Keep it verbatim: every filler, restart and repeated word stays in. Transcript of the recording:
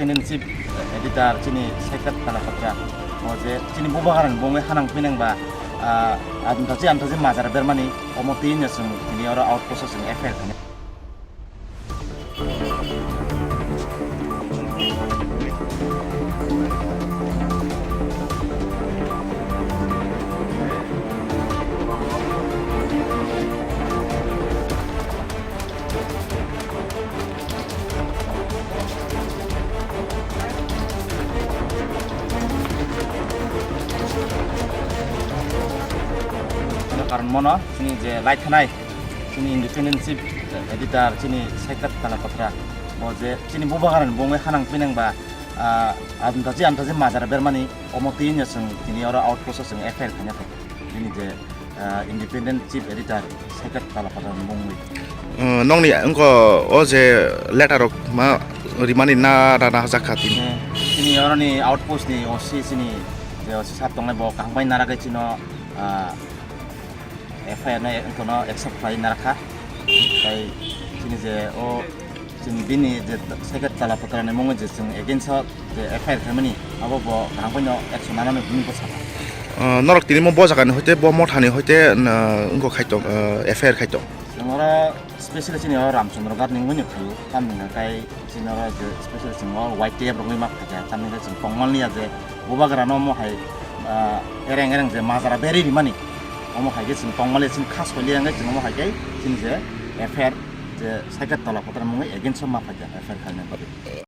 Independent Chief Editor chini Saikat Talapatra, o je chini bubagrani bongwi hanang pinang ba, ah, amtachi amtachi majra bermani, omo twi no chwng tini oro outpost o chwng F I R khainai. Karon mono chini je lai thanai, chini Independent Chief Editor, chini Saikat Talapatra, bo je chini bubagrani bongwi hanang pinang ba, ah, amtachi amtachi majra bermani, omo twi no chwng tini oro outpost o chwng F I R khaina thang. Bini je, ah, Independent Chief Editor, Saikat Talapatra ni mungwi. Uh, nokni wngkha o je letter rok ma rimani na rana hajak kha tini? Eh, chini oroni outpost ni O C chini je O C sir tongnai bo kaham bai narakhe chino, ah, F I R no, wngkha no accept khlai narakha. Tai chini je o chini bini je Saikat Talapatra ni mungwi je chwng against o je F I R khaimani abo bo kaham bai no action nanani hwnwi bo sakha. Uh, norok tini mo bo jaga ni hoite bo motha ni hoite, uh, wngkha khaito, uh, F I R khaito. Chwng oro specially chini o Ramchandra Ghat ni wngwi no khaio, tamni hwnkha kai chini oro je specially chwng o Y T F rok wngwi ma phaikha, tamni hwnkhe chwng tongmal liya je bubagra no omo hai, ah, ereng ereng je majra berwi rimani, omo hai khe chwng tongmal liya, chini khas koi liya hwnkhe chwng omo hai khe chini je F I R je Saikat Talapatra mungwi against o ma phaikha F I R khaina bagwi.